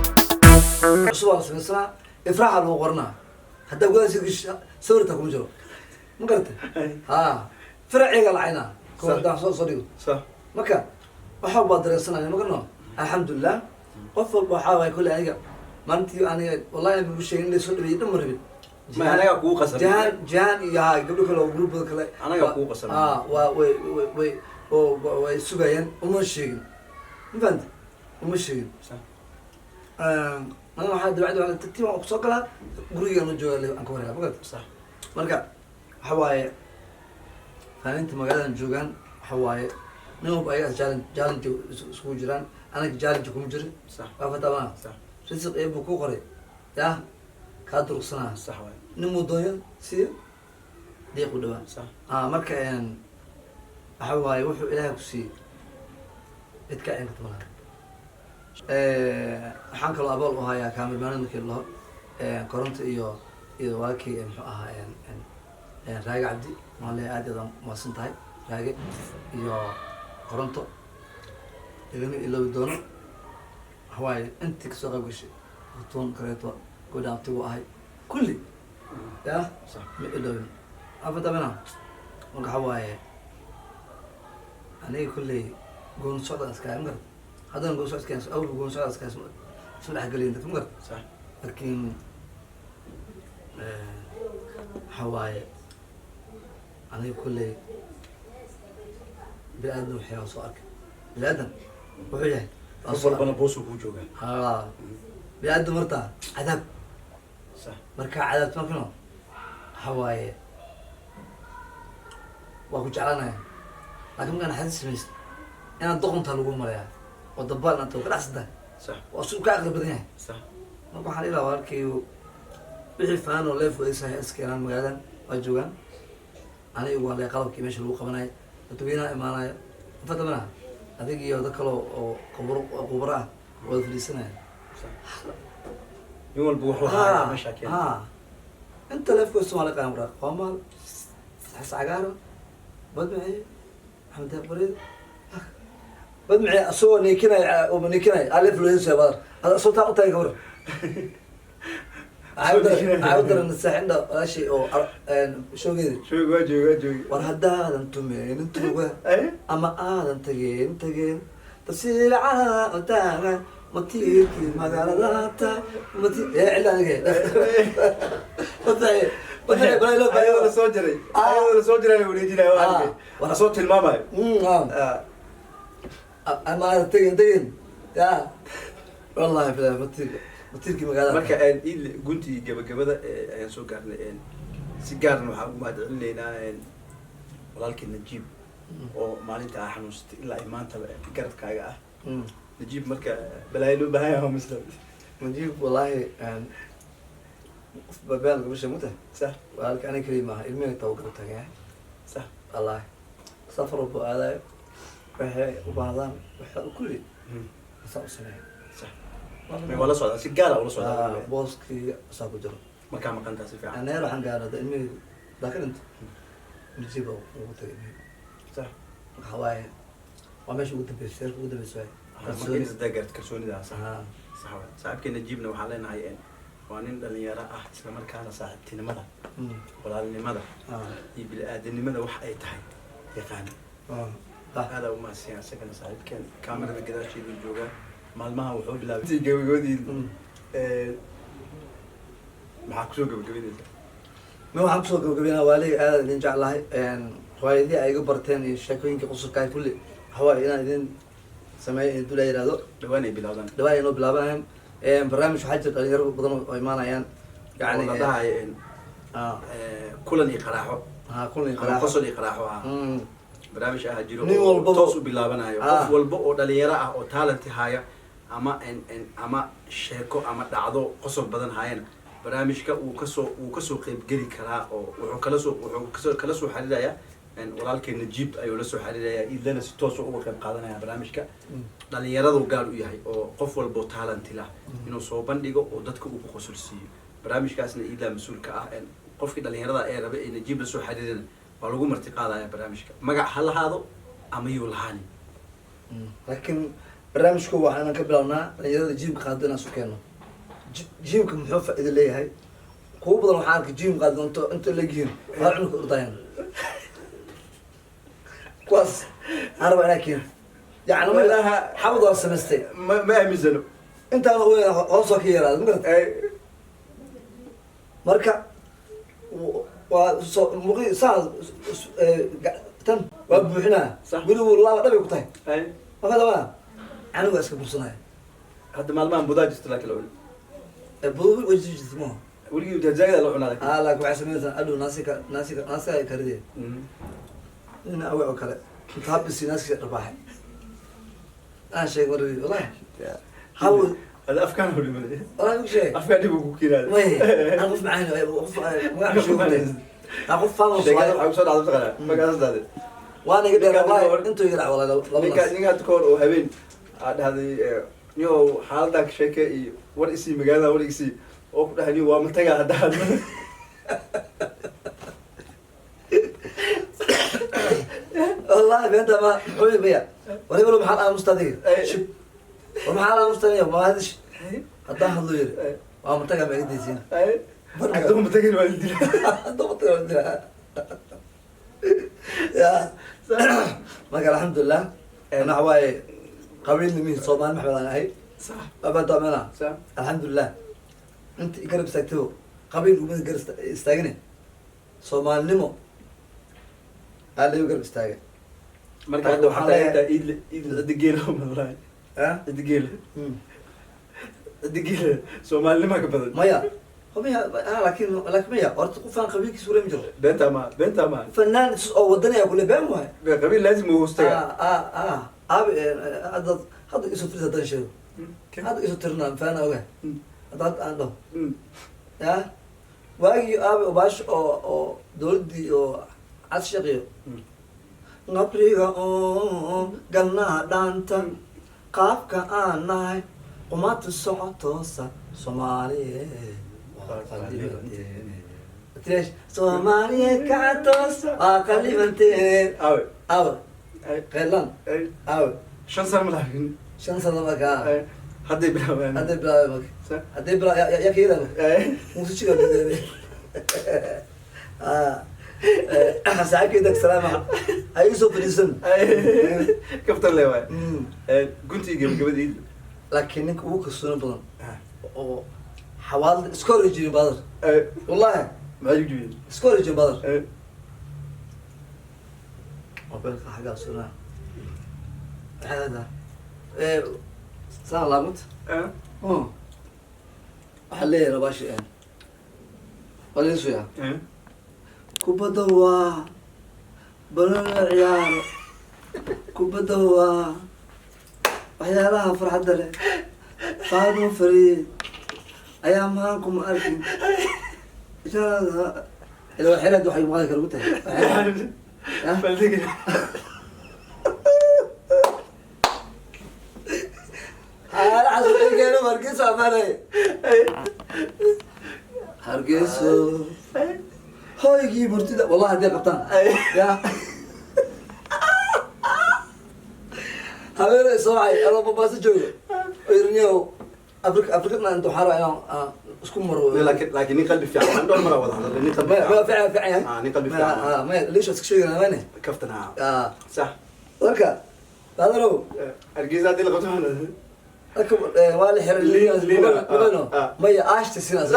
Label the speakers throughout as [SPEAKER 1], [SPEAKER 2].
[SPEAKER 1] Cusub waa la samaysanaa, Ifraaxa lagu qoranaa. Haddaa gudaha gasho, sawirta kuma jiro, ma garata? Ha, faraceega lacaynaa ko haddaan soo dhigo. Marka waxa baa dareensanaya, ma garano. Alxamdulilah, qof walba waxaa waay kolley. Aniga maalintii aniga wallahi aan kugu sheegin in laysoo dhabeeyay dhan ma rabin.
[SPEAKER 2] Ma anagaa kugu qasabnay.
[SPEAKER 1] Jahaan, Jahaan iyo ha gabdho kale oo gruubada kale.
[SPEAKER 2] Anagaa kugu qasabnay.
[SPEAKER 1] Waa way oo way sugayeen. Uma sheegin, ma fahamti? Uma sheegin. Aniga waxaa dabacdi waa tartiib waan kusoo galaa, gurigaan la jooga, aan ka wareega, ma garata? Marka waxa waaye, faaninta magaaladan joogaan waxa waaye nin walba ayaga challenge iskugu jiraan. Anaga challenge kuma jirin. Waa fatama. Risiq ee buu ku qoray, ya kaa durugsanaa.
[SPEAKER 2] Sax waay.
[SPEAKER 1] Nin muu doonya siiyo deeq u dhawaa. Marka waxa waaye, wuxuu Ilaahay ku siiyey cid ka ceen karta malaha. Waxaan kaloo abaal u hayaa kaamirmaanada markii laho Koronto iyo walaalkii, muxuu ahaa, Raage Cabdi. Waan leeyahay, aad aad mahadsan tahay, Raage iyo Koronto. Igama iloobi doono. Waxa waaye, intii kasoo qayb gashay, Hutuun kaleeto, gabadha abtigu ahay, kulli ya ma iloobin afatamina. Marka waxa waaye, aniga kulley goon socda iskahay, ma garad? Haddana goon socodkaan awalba goon socda iskahay, isma dhexgeliyin dadka, ma garad? Laakiin waxa waaye, aniga kulley bini aadam waxyaa soo arkay, bini aadam wuxuu yahay waa
[SPEAKER 2] Qof
[SPEAKER 1] soo
[SPEAKER 2] walbana
[SPEAKER 1] arkay.
[SPEAKER 2] Boosuu kuu joogaa.
[SPEAKER 1] Ha, bini aadam horta cadaab. Markaa cadaabta markano, waxa waaye, waa ku jeclanaya, laakiin markaan xadis samaysid inaad doqontaa lagu maleeyaa oo dabaal inaad ka dhacsantahay. Waa su ka aqli badan yahay. Marka waxaan ilaa walaalkay, wixii faan oo leef wadaysahay iskeenaan, magaaladan waa joogaan. Aniga waa lee qalabkii meesha lagu qabanayo, dadweynaha imaanayo, fatamana adig iyo dad kale oo khubro khubro ah wada fadhiisanaya.
[SPEAKER 2] Nin walba wuxuu hayaa meesha keena.
[SPEAKER 1] Ha, inta leefka Soomaali qaan waraa, Qoomaal, Xas Cagaaran, Badmaciye, Maxamed Deeq Bareed, Badmaciye asagoo neekinaya oo neekinaya aa leef loo heesaya badar hada asagoo taa u tahay ka war. Waxay u daran saaxindha walaashay oo showgeeda.
[SPEAKER 2] Joog, waa joog, waa joogi.
[SPEAKER 1] War haddaadan tumeenin tuuga ama aadan tageen tageen tafsiilcaa taagan matiirkii magaalada tahay mati ee cilla aniga batay.
[SPEAKER 2] Ayadoo la soo jaray, ayadoo la soo jaray la wareejinaya, waa arkay. Waa soo tilmaamayo.
[SPEAKER 1] Ama aadan tageen tageen, ya wallahi bilahi matiirkii magaalada.
[SPEAKER 2] Marka Iidle, guntii gabagabada ayaan soo gaarnay. Si gaarna waxaan ugu mahadcelinaynaa walaalkii Najiib oo maalinta aa xanuunsatay ilaa ay maantaba garadkaaga ah. Najiib, marka balaayo loo baahan yahay misla.
[SPEAKER 1] Najiib wallahi qof babaan lagu sheeg mutahay. Walaalka aniga keliya maaha, ilmihi taa u garab taagan yahay. Wallahi safar walba oo aadayo, waxay u baahdaan waxa kulli saa u sameeya.
[SPEAKER 2] May waa la socdaa, si gaara ula socdaa.
[SPEAKER 1] Booskii saa ku jiro.
[SPEAKER 2] Markaa maqantaa si fiican.
[SPEAKER 1] Aneer waxaan gaaray hadda ilmihii daa ka dhinto, Najiib ugu tagay ilmihii. Waxa waaye, waa meesha ugu dambeysa, seerka ugu dambeysa waaye.
[SPEAKER 2] Marka in sadaa gaarto kalsoonida, sax.
[SPEAKER 1] Ha.
[SPEAKER 2] Sax waay. Saaxiibkii Najiibna waxaan leenahay waa nin dhalinyaro ah, isla markaana saaxiibtinimada, walaalnimada iyo bini-aadanimada wax ay tahay yaqaan. Aadaa umahadsan isagana saaxiibkeen. Kaamirada gadaasheedu joogaa maalmaha. Wuxuu bilaabay gabagabadii. Maxaa kusoo gabagabaynaysaa?
[SPEAKER 1] Ma waxaan kusoo gabagabeynaa, waaliga aad idin jeclahay. Riwaayadihii ay iga barteen iyo sheekooyinkii qusurka ay kulli, waxa waaye inaan idin sameeyo in dula yihahdo.
[SPEAKER 2] Dhawaan ay bilowdaan.
[SPEAKER 1] Dhawaan ay noo bilaabanayaan barnaamij. Waxaa jira dhalinyaro badan oo imaanayaan, yani
[SPEAKER 2] yani la dhahayo kulan iyo qaraaxo.
[SPEAKER 1] Ha, kulan iyo
[SPEAKER 2] ama
[SPEAKER 1] qaraaxo.
[SPEAKER 2] Qosol iyo qaraaxo ah. Barnaamij ah jiro
[SPEAKER 1] Nin
[SPEAKER 2] oo
[SPEAKER 1] walbaba-
[SPEAKER 2] toos u bilaabanayo. Qof walba oo dhalinyaro ah oo talent haya ama ama sheeko ama dhacdo qosol badan hayana, barnaamijka uu kasoo qeybgeli karaa oo wuxuu kasoo kala soo xiriirayaa walaalkeen Najiib ayuu la soo xiriirayaa. Iidlana si toos uga qeyb qaadanaya barnaamijka. Dhalinyaradu gaar u yahay oo qof walbo talent lah inuu soo bandhigo oo dadka uu ku qosol siiyo. Barnaamijkaasna Iidlaa mas-uulka ah. Qofkii dhalinyarada ee raba ee Najiib la soo xiriirana Waa lagu marti qaadaya barnaamijka, magac ha lahaado ama yuu lahaanin.
[SPEAKER 1] Laakiin barnaamijku waxaanan ka bilaabnaa dhalinyarada gym-ka qaado inaan isu keeno. Gym-ka muxuu faa'iido leeyahay? Kuwo badan waxaan arkay gym qaado inta inta leegyihiin waa cunugka ordayaan. Kuwaas aan rabaa inaa keeno, yacni xabad waa samaystay.
[SPEAKER 2] Ma aaminsano.
[SPEAKER 1] Intaan weyn hoos waa ka yaraada, ma garata? Marka waa soo muqi saa tan waa buuxinaa.
[SPEAKER 2] Sax.
[SPEAKER 1] Weli wuu laaba dhabay ku tahay. Maka dabaa anigu waa iska bursanaya.
[SPEAKER 2] Hadda maalmahan budaa jirto, laakiin la cuni.
[SPEAKER 1] Budo way jirta maha.
[SPEAKER 2] Weligii jajaagada la cunaa laakiin.
[SPEAKER 1] Ah, laakiin waxay samaynaysaa adhow naasika naasika naasika ay karidee. Ina awe oo kale inta habisi naaska dharbaaxay aan sheeg marbi, wallahi haw.
[SPEAKER 2] Hada afkaan u dhimaday.
[SPEAKER 1] Wallahi ku sheeg.
[SPEAKER 2] Afkaan dhib uu ku keenaaday.
[SPEAKER 1] May aan qof macaan, qof magac sheegtay aan qof faamo.
[SPEAKER 2] Sheekada waxaa kusoo dhacday mataqaanaa magacaas dhacday.
[SPEAKER 1] Waana iga dheer.
[SPEAKER 2] Ninka
[SPEAKER 1] wallahi
[SPEAKER 2] hadda
[SPEAKER 1] intuu iga dhac wallahi laba
[SPEAKER 2] ninka
[SPEAKER 1] naas.
[SPEAKER 2] Ninka hadda kahor oo habeen aa dhahday, niyow xaaladan ka sheeke iyo war isii, magaalada war isii, oo ku dhahay, niyo waa matagaa hadda hadlo.
[SPEAKER 1] Wallahi beenta ma muxuu maya waliba maxaa aamusta adiga? Shib, war maxaa aamusta? Ma hadish haddaan hadlo yiri waa matagaa, ma iga daysiin.
[SPEAKER 2] Hadduu matagin waa la dilaa.
[SPEAKER 1] Hadduu matagaa waa la dilaa ya. Marka alxamdulilah, ana waxa waaye qabiilnimihii Soomaali Maxmed aan ahay. Abaantamena. Alxamdulilah, inta i garab istaagtabo qabiil uma garab istaagine, Soomaalinimo aa laigu garab istaagay.
[SPEAKER 2] Marka hadda waxaa taagantaa Iidle, Iidle cidda geela madalahay. Cidda geela, cidda geela Soomaalinima ka badan.
[SPEAKER 1] Maya maya, laakiin maya, horta qofaan qabiilkiisa wala ma jiro.
[SPEAKER 2] Beentaa maa, beentaa maa.
[SPEAKER 1] Fanaan oo wadanaya kule been waay.
[SPEAKER 2] Qabiil laazim uu hoostaga.
[SPEAKER 1] Aabi hadda hadda isu firis haddaan sheego, hadda isu tirina faana oga hadda hadda aan dhaho ya waagii aabi obaash oo dowladdii oo cadshaqiyo qabriga oo galnaha dhaanta qaabka aan nahay qumaata socotoosa Soomaaliye waa qalibanteen. Soomaaliye kacatoos waa qalibanteen.
[SPEAKER 2] Awe.
[SPEAKER 1] Awe qeylan awe.
[SPEAKER 2] 5 sano ma lahayn.
[SPEAKER 1] 5 sano marka.
[SPEAKER 2] Hadday bilaabaan.
[SPEAKER 1] Hadday bilaabay marka. Hadday bilaa ya ka marka muusijiga saaxiibkayda salaama ha igu soo fadhiisan.
[SPEAKER 2] Kaftan le waay. Guntii gabagabada, Iidle.
[SPEAKER 1] Laakiin ninka ugu kalsooni badan oo xawaalada iska hor jirin badar, wallahi.
[SPEAKER 2] Maxay u jibiyeen?
[SPEAKER 1] Iska hor jirin badar mobilka xaggaa sugnaa maxay leedahay saa laabmanta waxaa leeyahay rabashi waa laga suyaa. Kubadda waa banooni la ciyaaro, kubadda waa waxyaalaha farxadda leh. Faadmo Fariid ayaa mahaan kuma arkin ila xelaad waxay maqali kara tahay.
[SPEAKER 2] Baldiga.
[SPEAKER 1] Xaala Hargeysa amaanay, Hargeyso hooygii murtida, wallahi hadday qabtaan ya haweeney soo wacay anoo Mombasa joogo oo yiri, niyow Afrika Afrikana inta waxaa rabaa inaan aan isku maro.
[SPEAKER 2] Laakiin nin qalbi fiican aan dhowr mara wada hadalnay, nin qalbi
[SPEAKER 1] maya maya
[SPEAKER 2] fiican.
[SPEAKER 1] Fiican fiican yahay.
[SPEAKER 2] Ah, nin qalbi fiican.
[SPEAKER 1] Maya liisha iska sheegana mayne.
[SPEAKER 2] Kaftan ha. Sax.
[SPEAKER 1] Marka baadarow.
[SPEAKER 2] Hargeysa haddii la qabto waxaan
[SPEAKER 1] Marka waa la xiray.
[SPEAKER 2] Liina,
[SPEAKER 1] Mano maya aashta sidaas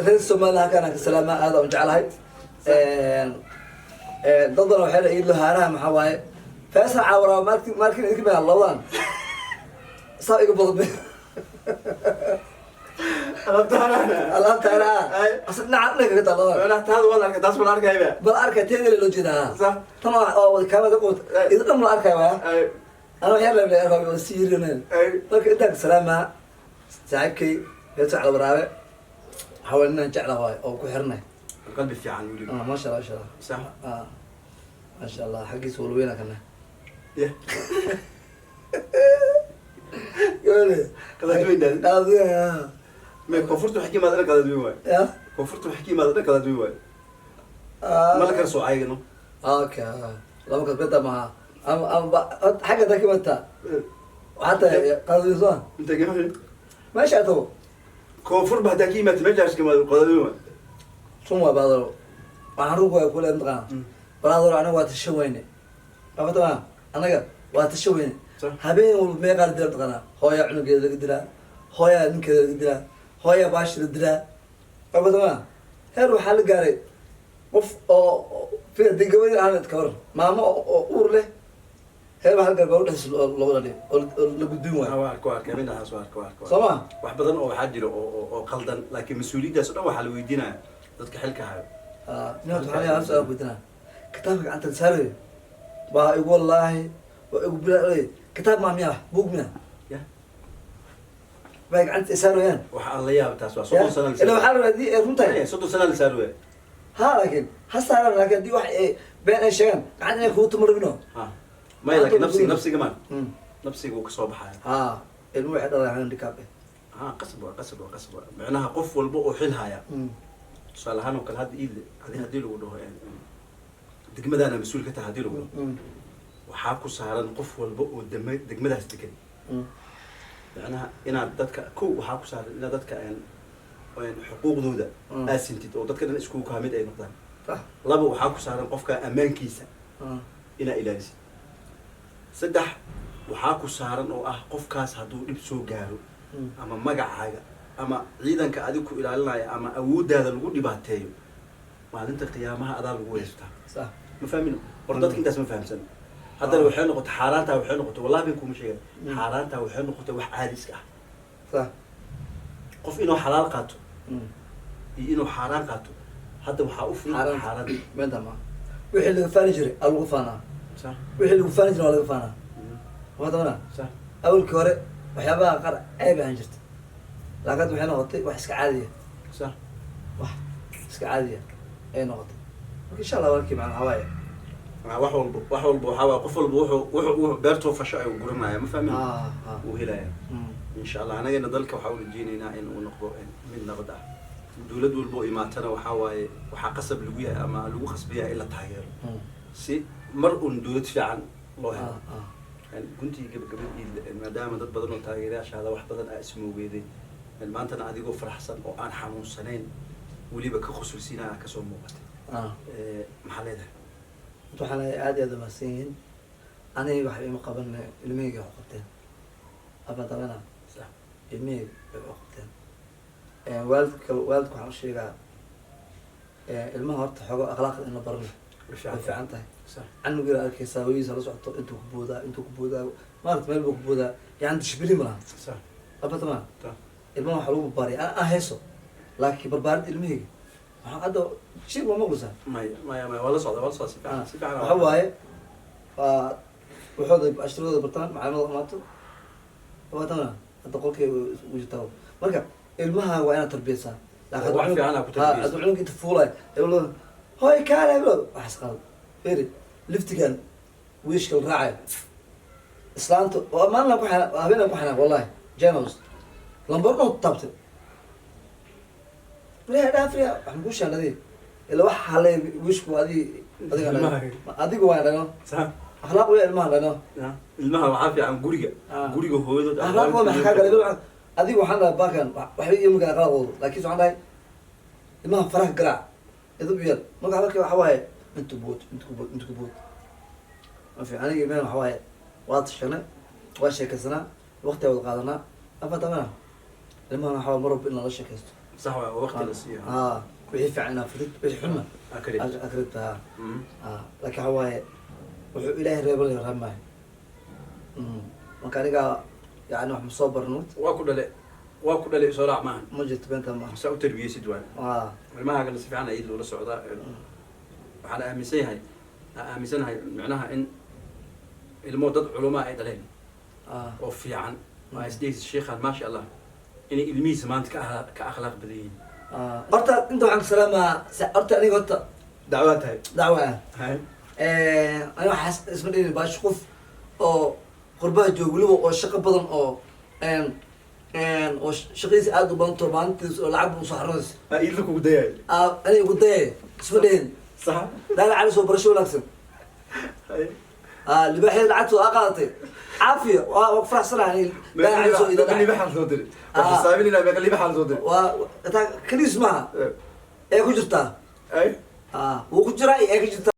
[SPEAKER 1] reer Soomaaliya halkaan aan ka salaama, aad aan u jeclahay. Dad badan waxay leeyihiin haaraha maxaa waaye Faisal Caawara markin markin idinka baa labadan saa iga badan.
[SPEAKER 2] Alaabtaana.
[SPEAKER 1] Alaabta anaa asa dhinaca dhanka ka taa labadan.
[SPEAKER 2] Alaabtaada waan arkay, taas waan arkayba.
[SPEAKER 1] Bal arkay teeda loo jeedaa.
[SPEAKER 2] Sax.
[SPEAKER 1] Tan waa kaamada qoot idin dhan la arkay waa ana waxyar la leeyahay waa si yirineen. Marka intaan ka salaamaa saaxiibkay Faisal Cawaraabe, waxaa waaye ninaan jecla waaye oo ku xirnay.
[SPEAKER 2] Qalbi fiican weliba.
[SPEAKER 1] Ah, maasha Allah, maasha Allah.
[SPEAKER 2] Sax.
[SPEAKER 1] Ah, maasha Allah, xaggiisa walweyna kana.
[SPEAKER 2] Qadaad weyn daadin.
[SPEAKER 1] Qadaad weyn.
[SPEAKER 2] Me koonfurta waxay ka yimaada dhan qadaadweyn waaye.
[SPEAKER 1] Ya.
[SPEAKER 2] Koonfurta waxay ka yimaada dhan qadaadweyn waaye, ma la kala soo ayagno.
[SPEAKER 1] Okay, lama kala beda maaha, ama xagga daa ka imataa, waxaa tahay qadaadweyn soo.
[SPEAKER 2] Inta gama.
[SPEAKER 1] Meesha tago.
[SPEAKER 2] Koonfur ba haddaa ka yimaata, meeshaas ka yimaada qadaadweyn waaye.
[SPEAKER 1] Run waa, baadaro, waxaan run waa kule mataqaana. Brother, anaga waa tashan weyne, afatama, anaga waa tashan weyne. Habeen walba meeqaa la dilaa mataqaanaa? Hooyaa cunugeeda laga dilaa, hooyaa ninkeeda laga dilaa, hooyaa baashi la dilaa, afatama. Heer waxaa la gaaray qof oo dee gabadhi ahayd, ka waran maamo oo uur leh, heer waxaa la gaaray gabadh dhexdiis loogu dhaliyo oo la gudbin waayo.
[SPEAKER 2] Waa arka, waa arka minahaas, waa arka, waa arka.
[SPEAKER 1] Soo ma?
[SPEAKER 2] Wax badan oo waxaa jira oo qaldan, laakiin mas-uuliyaddaas o dhan waxaa la weydiinaya dadka xilka hayo.
[SPEAKER 1] Nin horta waxaa leeyahay, hal su'aal ku weydiinaa. Kitaabka gacanta la saarayo waa igu, wallaahi waa igu bilaa, kitaab maa miya, buug miya?
[SPEAKER 2] Ya.
[SPEAKER 1] Bay gacanta saarayaan.
[SPEAKER 2] Waxa aan la yaaba taas waa 30 sana.
[SPEAKER 1] Ila waxaa la rabaa haddii ay run tahay.
[SPEAKER 2] 30 sana la saaraya.
[SPEAKER 1] Ha, laakiin ha saaraan, laakiin haddii wax ay been ay sheegaan, gacanta inay kugu tumarabino.
[SPEAKER 2] Ha, maya, laakiin nafsiga maan nafsiga uu kasoo baxaya.
[SPEAKER 1] Ha, ilmu waxay dhalayaan handicap eh.
[SPEAKER 2] Ha, qasab waa, qasab waa, qasab waa. Macnaha qof walba oo xil haya, tusaale ahaan oo kale, hadda iidle adi haddii lagu dhaho degmadaana mas-uul ka tahay, haddii lagu dhaho, waxaa ku saaran qof walba oo degmadaas degan, macnaha inaad dadka kow, waxaa ku saaran inaad dadka xuquuqdooda aad sintid oo dadka dhan iskugu kaa mid ay noqdaan. Laba, waxaa ku saaran qofka ammaankiisa inaad ilaalisid. Saddex, waxaa ku saaran oo ah qofkaas hadduu dhib soo gaaro ama magacaaga ama ciidanka adig ku ilaalinaya ama awooddaada lagu dhibaateeyo, maalinta qiyaamaha adaa lagu weystaa. Ma fahmino hor dadka intaas ma fahamsan. Haddana waxay noqotay xaaraantaa, waxay noqotay, wallahi bin kuma sheegay, xaaraantaa waxay noqotay wax caadi iska ah. Qof inuu xalaal qaato iyo inuu xaaraan qaato hadda waxaa u fudud
[SPEAKER 1] xaaraan.
[SPEAKER 2] Xaaraan.
[SPEAKER 1] Beenta ma wixii laga faani jiray aa lagu faanaa. Wixii lagu faani jiray waa laga faanaa, waa tabana. Awalkii hore waxyaabaha qaar ceeb ahaan jirta, laakiin hadda waxay noqotay wax iska caadiya. Wax iska caadiya ay noqotay. Marka insha Allah walkii macna waxaa waaye.
[SPEAKER 2] Wax walba waxaa waaye qof walba wuxuu beertoo fasho ayuu guranaya, ma fahmin?
[SPEAKER 1] Ah ah.
[SPEAKER 2] Wuu helaya insha Allah. Anagana dalka waxaa u rajeyneynaa in uu noqdo mid nabad ah. Dowlad walba oo imaatana waxaa waaye waxaa qasab lagu yahay ama lagu khasbaya in la taageero si mar un dowlad fiican loo helo. Guntii gabagabadii, maadaama dad badan oo taageerayaashaada wax badan aa ismoogeeday, maantana adigoo faraxsan oo aan xanuunsanayn, weliba ka qusulsiinaya aa kasoo muuqatay, maxaa leedahay?
[SPEAKER 1] Inta waxaan leeyahay, aad iyo aad umahadsan yihiin. Aniga waxba ima qaban, ilmahayga wax u qabteen abatabana. Ilmahayga way u qabteen. Waalidka waxaan u sheegaa, ilmaha horta xoogo akhlaaqda in la barano
[SPEAKER 2] way
[SPEAKER 1] way fiican tahay. Canug yar arkaysaa hooyadiisa la socoto, intuu ku boodaa, intuu ku boodaa, maarata, meel buu ku boodaa, yani discipline ma laha. Abatama. Ilmaha waxaa lagu barbaariya aan hayso, laakiin barbaarinta ilmahayga waxaan hadda shir waa maqlusaa.
[SPEAKER 2] Maya, maya, maya, waa la socda, waa la socda si fiican, si fiican.
[SPEAKER 1] Waxa waaye waa waxooda cashiradooda bartaan, macalimada amaato abatama, hadda qolkay ugu jirtaa. Marka ilmaha waa inaad tarbiyeysaa, laakiin
[SPEAKER 2] Oo wax fiican aa ku tarbiyeysaa.
[SPEAKER 1] Hadduu cunug inta fuulay heblo, hoy kaale heblo, waxaas qalad. Firi liftigan wiishka la raacayo, islaanta oo maalin ku xanaa, habeenaan ku xanaaq, wallahi janos lambar dhow taabtay, walahi dhaafiya, waxaan kuu sheegay adiga ila wax halay wiishku adi adiga
[SPEAKER 2] Ilmaha.
[SPEAKER 1] Adiga waa dhano. Akhlaaq wey ilmaha dhano.
[SPEAKER 2] Ya. Ilmaha waxaa fiican guriga guriga hooyadood ama
[SPEAKER 1] akhlaaqooda maxaa kaa galay adiga? Waxaan dhahay baakan waxba iyo magan akhlaaqooda, laakiin waxaan dhahay ilmaha faraha garaac, idub yar. Marka marka waxa waaye intu bood, intu ku bood, intu ku bood, ma fiican. Aniga ilmahan waxa waaye waa tashanay, waa sheekaysanaa, waqti wada qaadanaa, afatamana. Ilmahan waxa waa mar walba in lala sheekaysto.
[SPEAKER 2] Sax waay, oo waqti la siiyo.
[SPEAKER 1] Wixii fiican inaad furtid, wixii xunna
[SPEAKER 2] Akrid.
[SPEAKER 1] Akridta ha. Laakiin waxa waaye wuxuu Ilaahay reeban reeb maayo. Marka aniga yani wax ma soo barno.
[SPEAKER 2] Waa ku dhale, waa ku dhale, soo raac maaha.
[SPEAKER 1] Ma jirto, beenta maaha.
[SPEAKER 2] Saa u tarbiyeysid waay. Ilmahaagana si fiican ayay loola socdaa. Waxaan aaminsan yahay, aan aaminsanahay macnaha in ilmo dad culumaa ay dhaleen oo fiican oo ay isdhehaysa sheikhaan maasha Allah inay ilmihiisa maanta ka akhlaaq badan yihiin.
[SPEAKER 1] Horta inta waxaan ku salaamaa horta aniga horta
[SPEAKER 2] dacwaa tahay.
[SPEAKER 1] Dacwa ah.
[SPEAKER 2] Hay.
[SPEAKER 1] Aniga waxaas isma dhihin baash qof oo qurbaha jooga weliba oo shaqo badan oo Oo shaqadiisa aad u badanto, maalintiis oo lacag bu usoo xarinaysa.
[SPEAKER 2] Ah, iidla kugu dayay.
[SPEAKER 1] Ani ugu dayay, isma dhihin. Daahir Cali soo barasho wanaagsan. Libaaxyada lacagtooda aa qaadatay, caafiya, waa ku faraxsanahay Daahir Cali soo.
[SPEAKER 2] Meeqa libaxa soo diray? Waa xisaabinayna, meeqa libaxa soo diray?
[SPEAKER 1] Waa taa kaliis maaha ee ku jirtaa. Wuu ku jiraa iyo ee ka jirtaa.